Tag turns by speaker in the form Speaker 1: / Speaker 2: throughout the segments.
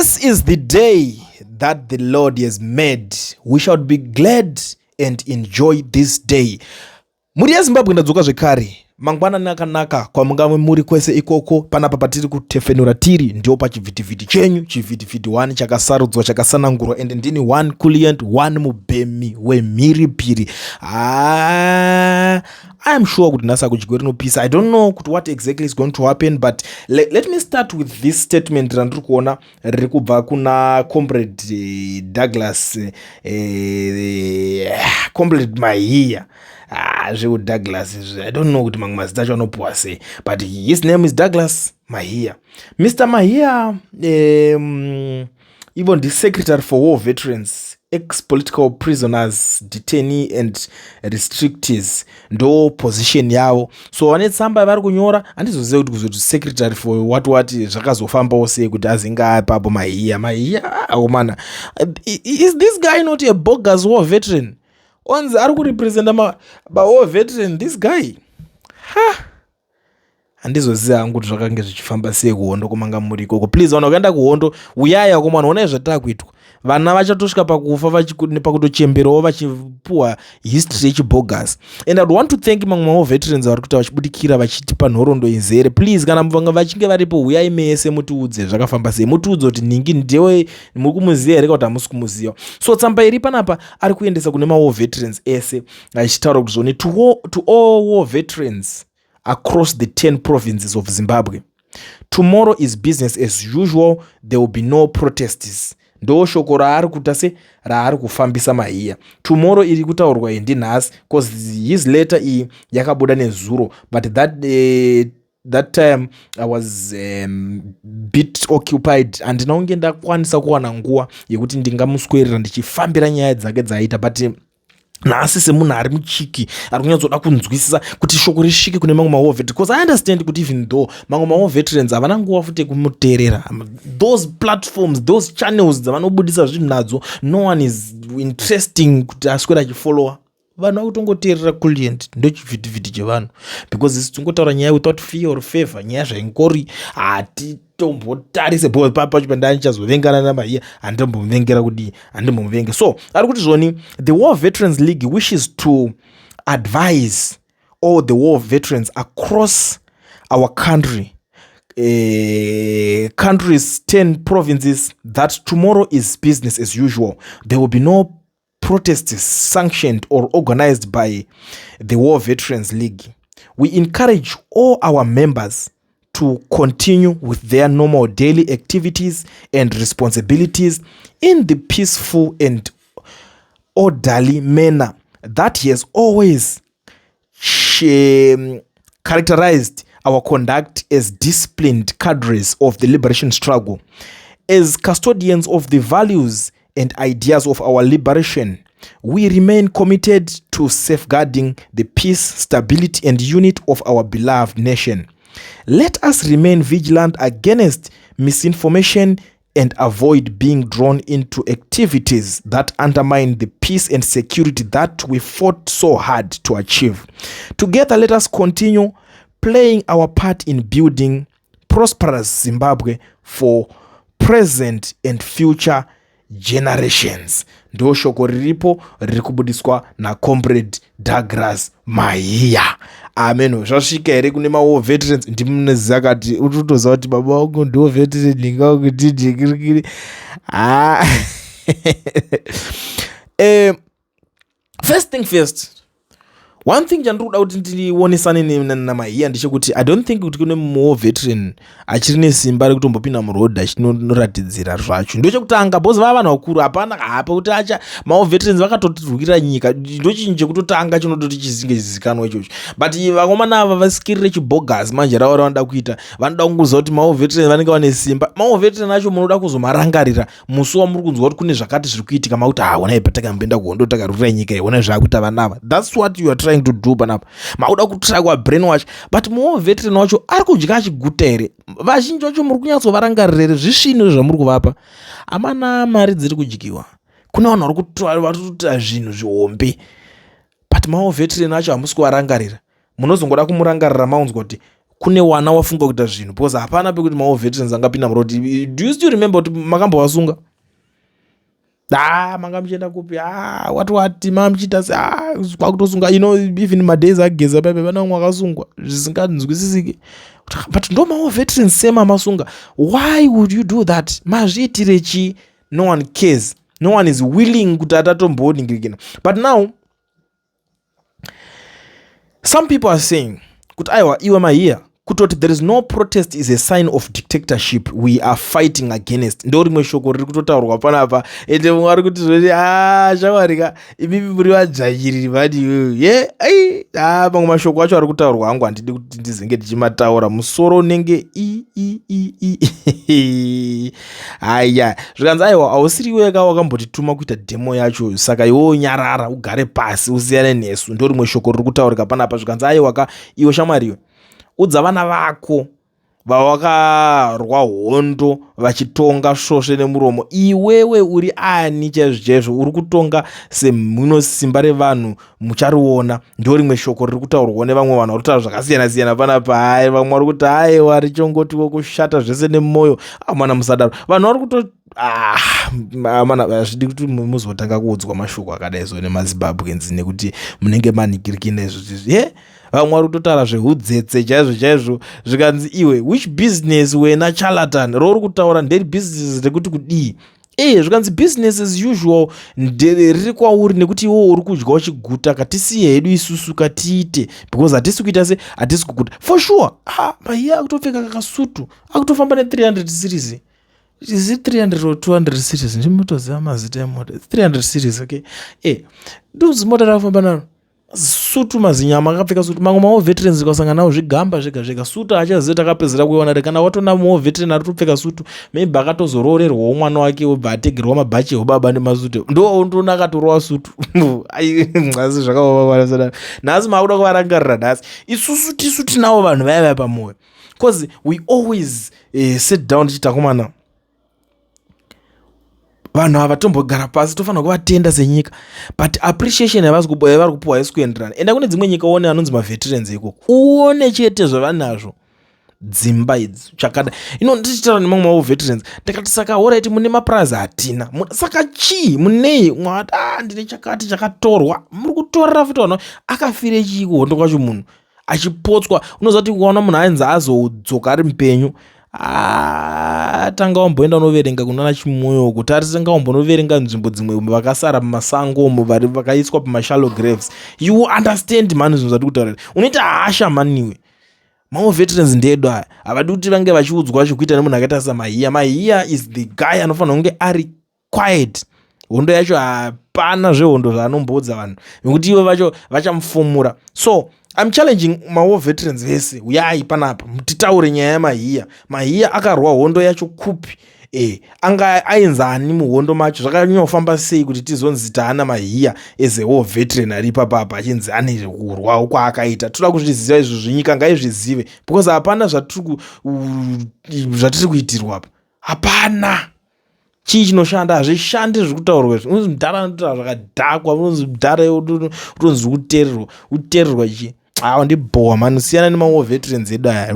Speaker 1: This is the day that the Lord has made. We shall be glad and enjoy this day. Mhuri yeZimbabwe, ndadzoka zvekare. Mangwanani akanaka kwamungave muri kwese ikoko. Panapa patiri kutefenura tiri ndio pachivhitivhiti chenyu, chivhitivhiti 1 chakasarudzwa, chakasanangurwa, ende ndini one client one mubhemi wemhiripiri. Ah, I am sure kuti nhasi akudyiwe rinopisa. I don't know kuti what exactly is going to happen, but let me start with this statement randiri kuona riri kubva kuna Comrade Douglas, Comrade Mahiya. Ah, zvekuDouglas izvi, I don't know kuti mamwe mazita acho anopuwa sei, but his name is Douglas Mahiya. Mr Mahiya, ivo ndisecretary for war veterans, ex-political prisoners, detainee and restrictees, ndo position yavo. So vane tsamba yavari kunyora. Handizozivi kuti kuzoti secretary for what what zvakazofambawo sei kuti azinge apapo. Mahiya, Mahiya akomana, is this guy not a bogus war veteran? Onzi ari kurepresenta mawar veteran, this guy. Ha, handizoziva hangu kuti zvakange zvichifamba sei kuhondo kwamanga muri ikoko. Please, vanhu vakaenda kuhondo, uyai akomana, onai zvataakuitwa. Vana vachatosvika pakufa pakutochemberawo vachipuwa history yechibogus. And I want to thank mamwe mawar veterans vari kuita vachibudikira vachitipa nhoroondo izere. Please, kana vamwe vachinge varipo, uyai mese mutiudze zvakafamba sei, mutiudze kuti nhingi ndewe muri kumuziva here kuti hamusi kumuziva. So tsamba iri panapa ari kuendesa kune mawar veterans ese achitaura kuti zvoni, to all war veterans across the 10 provinces of Zimbabwe, tomorrow is business as usual. There will be no protests. Ndo shoko raari kuita se raari kufambisa Mahiya. Tomorrow iri kutaurwa iyi ndinhasi, because his letter iyi yakabuda nezuro, but that time I was bit occupied, handina kunge ndakwanisa kuwana nguva yekuti ndingamuswerera ndichifambira nyaya dzake dzaaita. But nhasi, semunhu ari muchiki ari kunyatsoda kunzwisisa kuti shoko risvike kune mamwe mawar veterans, because I understand kuti even though mamwe mawar veterans havana nguva futi yekumuteerera, those platforms, those channels dzavanobudisa zvinhu nadzo, no one is interesting kuti aswere achifollowa. Vanhu vakutongoteerera Kulient, ndochivhitivhiti chevanhu, because isi tingotaura nyaya without fear or favor, nyaya zvaingori, hatitombotarise because papacho pandandichazovengana naMahiya, handimbomuvengera kudii? Handimbomuvenge. So ari kuti zvoni, the War Veterans League wishes to advise all the war veterans across our country, country's 10 provinces, that tomorrow is business as usual. There will be no protests sanctioned or organized by the War Veterans League. We encourage all our members to continue with their normal daily activities and responsibilities in the peaceful and orderly manner that has always characterized our conduct as disciplined cadres of the liberation struggle. As custodians of the values and ideas of our liberation, we remain committed to safeguarding the peace, stability, and unity of our beloved nation. Let us remain vigilant against misinformation and avoid being drawn into activities that undermine the peace and security that we fought so hard to achieve. Together, let us continue playing our part in building prosperous Zimbabwe for present and future generations. Ndo shoko riripo riri kubudiswa naComrade Douglas Mahiya. Amen. Zvasvika here kune mawar veterans? Ndimunoziva kati utotoziva kuti baba vangu ndo veteran, ndingakuti ah. First thing first, one thing chandiri kuda kuti ndionesane naMahiya ndechekuti I don't think kuti kune mumwe veteran achiri nesimba rekutombopinda muroad achinoratidzira zvacho. Ndochekutanga, because vava vanhu vakuru, hapana hapa kuti acha mawar veterans vakatotirwira nyika. Ndochinhu chekutotanga chinototi chizinge chizikanwa ichocho. But vakomana ava vasikirire chibogus manje ravo ravanoda kuita, vanoda kungoziva kuti mawar veteran vanenge vane simba. Mawar veteran acho munoda kuzomarangarira musi wamuri kunzwa kuti kune zvakati zviri kuitika, makuti, "Ha, onai patakamboenda kuhondo, takarwira nyika, onai zvaakuita vanava." That's what you are trying to do panapa. Makuda kutry kuvabrainwash, but mumwe veteran wacho ari kudya achiguta here? Vazhinji vacho muri kunyatsovarangarira here? Zvisvino zvamuri kuvapa amana, mari dziri kudyiwa, kune vanhu vari kutoita zvinhu zvihombe, but mawar veteran acho hamusi kuvarangarira. Munozongoda kumurangarira maunzwa kuti Kune wana wafunga kuita zvinhu, because hapana pekuti mawar veterans angapinda muroad. Do you still remember kuti makambovasunga? Ah, manga muchienda kupi? Ah, wati wati manga muchiita se, ah, kwakutosunga. Even madays aGeza paipe, pane vamwe vakasungwa zvisinganzwisisiki, but ndo mawar veterans same amasunga. Why would you do that? Mazviitire chii? No one cares. No one is willing kuti atatomboningirikina. But now some people are saying kuti aiwa, iwe Mahiya, kutoti there is no protest is a sign of dictatorship we are fighting against. Ndo rimwe shoko riri kutotaurwa panapa. Ende mumwe ari kuti zvoti, a shamwarika, imimi muri vadzvanyiriri vani ye. Ai, a mamwe mashoko acho ari kutaurwa hangu handidi kuti ndizenge ndichimataura. Musoro unenge i i i i. Haya, zvikanzi aiwa, hausiri weka wakambotituma kuita demo yacho, saka iwewo nyarara, ugare pasi, usiyane nesu. Ndo rimwe shoko riri kutaurika panapa. Zvikanzi aiwa ka, iwe shamwariwe, udza vana vako vavakarwa hondo vachitonga svosve nemuromo. Iwewe uri ani chaizvo chaizvo uri kutonga semhino? Simba revanhu muchariona. Ndo rimwe shoko riri kutaurwawo nevamwe vanhu vari kutaura zvakasiyana siyana panapa. Hai, vamwe vari kuti aiwa, richongotiwo kushata zvese nemwoyo. Amana, musadaro. Vanhu vari kuto, ah, mana, hazvidi kuti muzotanga kuudzwa mashoko akadai so nemaZimbabweans, nekuti munenge manhikirikina izvozvizvi ye. Vamwe vari kutotaura zvehudzetse chaizvo chaizvo. Zvikanzi iwe, which business wena charlatan rouri kutaura? Nderi business rekuti kudii? E, zvikanzi business as usual riri kwauri, nekuti iwo uri kudya uchiguta. Katisiye hedu isusu katiite, because hatisi kuita se, hatisi kuguta for sure. Ah, Mahiya akutopfeka kakasutu, akutofamba ne300 series. Is it 300 or 200 series? Ndimotoziva mazita emota. 300 series, okay. E, ndozimota rakafamba naro, sutu, mazinyama akapfeka sutu. Mamwe mawar veterans ukasangana nawo, zvigamba zvega zvega. Sutu achaziva takapedzera kuiona re. Kana watona muwar veteran ari kutopfeka sutu, maybe akatozoroorerwawo mwana wake, wobva ategerwa mabhachi eubaba nemasutu, ndo ndoona akatorova sutu. Asi zvakaoma. Nhasi maakuda kuvarangarira nhasi. Isusu tisu tinavo vanhu vaya vaya pamwoyo, because we always sit down tichiti, akomana, vanhu ava tombogara pasi, tofanira kuvatenda senyika, but appreciation yavari kupiwa haisi kuenderana. Enda kune dzimwe nyika, uone anonzi maveterans ikoko, uone chete zvavanazvo, dzimba idzi, chakada ino. Ndichitaura nemamwe mavo veterans, ndakati, saka alright, mune mapurazi? Hatina. Saka chii munei? Mwati, a, ndine chakati chakatorwa. Muri kutorera futi vanhu. Akafire chii kuhondo kwacho munhu achipotswa? Unoziva kuti kuona munhu ainzi azodzoka ari mupenyu, tanga wamboenda unoverenga kunana Chimoyo, kuti atanga wambonoverenga nzvimbo dzimwe vakasara mumasango umo, vari vakaiswa pamashallow graves. You understand mani zvinhu zvati kutaura? Unoita hasha maniwe. Mawar veterans ndeedu aya, havadi kuti vange vachiudzwa zvekuita nemunhu akaita saMahiya. Mahiya is the guy anofanira kunge ari quiet. Hondo yacho hapana zvehondo zvaanomboudza vanhu, nekuti ivo vacho vachamufumura. So I'm challenging mawar veterans vese, uyai panapa titaure nyaya yaMahiya. Mahiya akarwa hondo yacho kupi? Anga ainzani muhondo macho? Zvakanyanya sei kuti tizonzi taana Mahiya as a war veteran ari ipapapa, achinzi ane kurwa kwaakaita? Toda kuzviziva izvozvo, nyika ngaizvizive, because hapana zvatiri kuitirwa apa. Hapana chii chinoshanda, hazvishandi zviri kutaurwa izvi. Unonzi mudhara anotaura zvakadhakwa, unonzi mudhara utonzi kuteererwa, uteererwa chii? Awa, ndibhowa mani. Siyana nemawar veterans edu aya.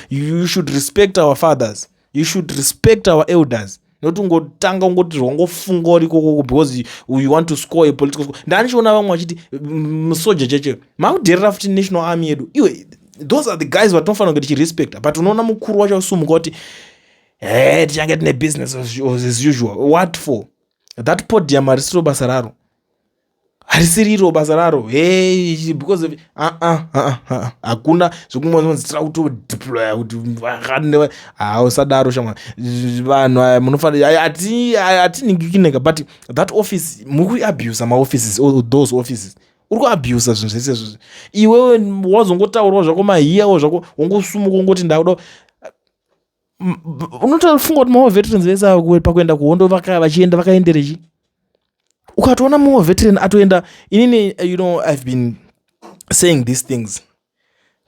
Speaker 1: You should respect our fathers, you should respect our elders, nokuti ungotanga ungoti zvangofunga uri ikokoko because you want to score a political score. Ndanichiona vamwe vachiti musoja cheche makudherera futi national army yedu. Iwe, those are the guys vatinofanira kunge tichirespecta, but unoona mukuru wacho asumuka kuti, he, tichange tine business as usual. What for? That podium harisiro basa raro, harisiriro basa raro. Hey, because of uh-uh, hakuna zvekumwanzi tira kutodeploya kuti hausadaro shamwa. Vanhu aya munofanira, hatinhingikineka, but that office muri kuabusa maoffices, those offices uri kuabusa zvinhu zvese izvozvi. Iwewe wazongotaurawo zvako, Mahiyawo zvako, wongosumuka ungoti ndakuda. Unotofunga kuti mawar veterans vese ava pakuenda kuhondo vachienda vakaenderechi? Ukatoona mumwe veteran atoenda, inini, I've been saying these things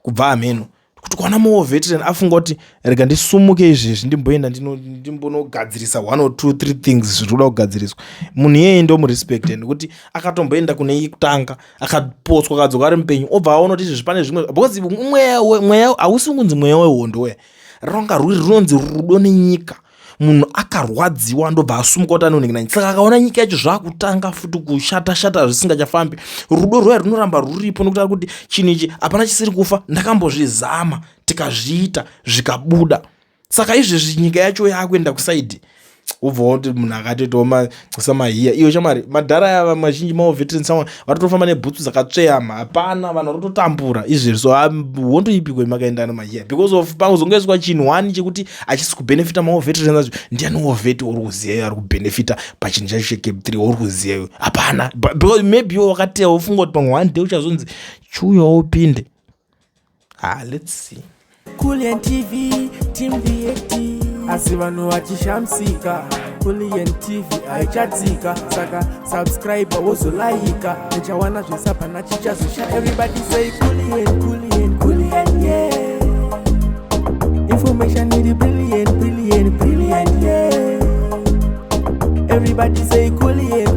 Speaker 1: kubva hameno. Kuti kuona muwar veteran afunga kuti rega ndisumuke izvezvi, ndimboenda, ndimbonogadzirisa one or two three things zviri kuda kugadziriswa, munhu iyeye ndomurespecte, nekuti akatomboenda kune iyi kutanga, akapotswa, akadzoka ari mupenyu, obva aona kuti izvezvi pane zvimwe, because mweya hausi kunzi mweya wehondo weya, ronga rwuri runonzi rudo nenyika. Munhu akarwadziwa, ndobva asumuka kuti anonhingina. Saka akaona nyika yacho zvakutanga futi kushata shata, zvisingachafambi, rudo rwaya runoramba ruripo, nekuti ari kuti chinhu ichi hapana chisiri kufa, ndakambozvizama, tikazviita, zvikabuda. Saka izvezvi nyika yacho yakuenda kuside, wobva woti munhu akatoitawo samahiya iyo shamwari. Madhara ava mazhinji, mawar veterans, samwe vari nebhutsu dzakatsveyama, hapana, vanhu vari kutotambura izvezvi. So hondo ipiko makaenda nemahiya? Because of pakuzongoiswa chinhu one chekuti hachisi kubenefita mawar veterans acho. Ndiani war vet uri kuzivayo ari kubenefita pachinhu chacho cheCAB 3 uri kuzivayo? Hapana, because maybe iwo wakateya, wofunga kuti pamwe one day uchazonzi chiuyawo upinde. Ah, let's see.
Speaker 2: Kulian TV, Team VAT. Asi vanhu vachishamisika, Kulian TV haichatsika. Saka subscribe, wozolaika, uchawana zvese, hapana chichazosha. Everybody say Kulian, Kulian, Kulian, yeah. Information iri brilliant, brilliant, brilliant, yeah. Everybody say Kulian.